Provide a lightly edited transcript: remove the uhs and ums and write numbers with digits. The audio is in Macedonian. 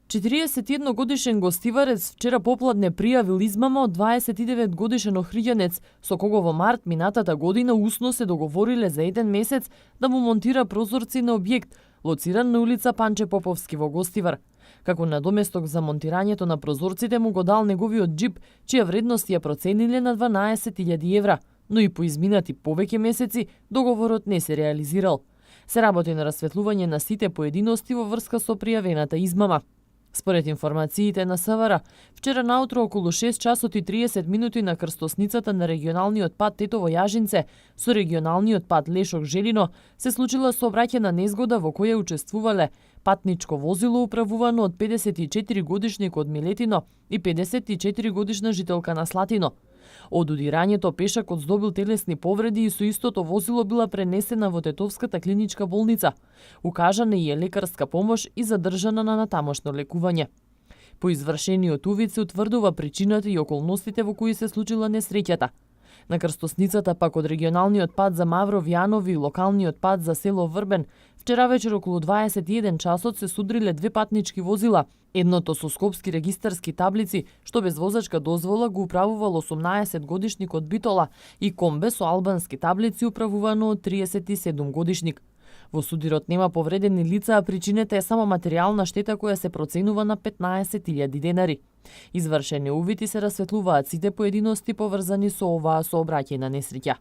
41 годишен гостиварец вчера попладне пријавил измама од 29 годишен охриѓанец, со кого во март минатата година усно се договориле за еден месец да му монтира прозорци на објект, лоциран на улица Панче Поповски во Гостивар. Како надоместок за монтирањето на прозорците му го дал неговиот џип, чија вредност ја процениле на 12.000 евра, но и по изминати повеќе месеци договорот не се реализирал. Се работи на расветлување на сите поединости во врска со пријавената измама. Според информациите на СВР, вчера наутро околу 6 часот и 30 минути на крстосницата на регионалниот пат Тетово Јажинце со регионалниот пат Лешок Желино се случила сообраќајна незгода во која учествувале патничко возило управувано од 54 годишник од Милетино и 54 годишна жителка на Слатино. Од удирањето пешакот здобил телесни повреди и со истото возило била пренесена во Тетовската клиничка болница. Укажана и е лекарска помош и задржана на натамошно лекување. По извршениот увид се утврдува причината и околностите во кои се случила несреќата. На крстосницата пак од регионалниот пат за Мавров Јанови и локалниот пат за село Врбен, вчера вечер околу 21 часот се судриле две патнички возила, едното со скопски регистарски таблици, што без возачка дозвола го управувал 18 годишник од Битола, и комбе со албански таблици управувано од 37 годишник. Во судирот нема повредени лица, а причината е само материјална штета која се проценува на 15.000 денари. Извршени увити се расветлуваат сите поединости поврзани со оваа сообраќајна несреќа.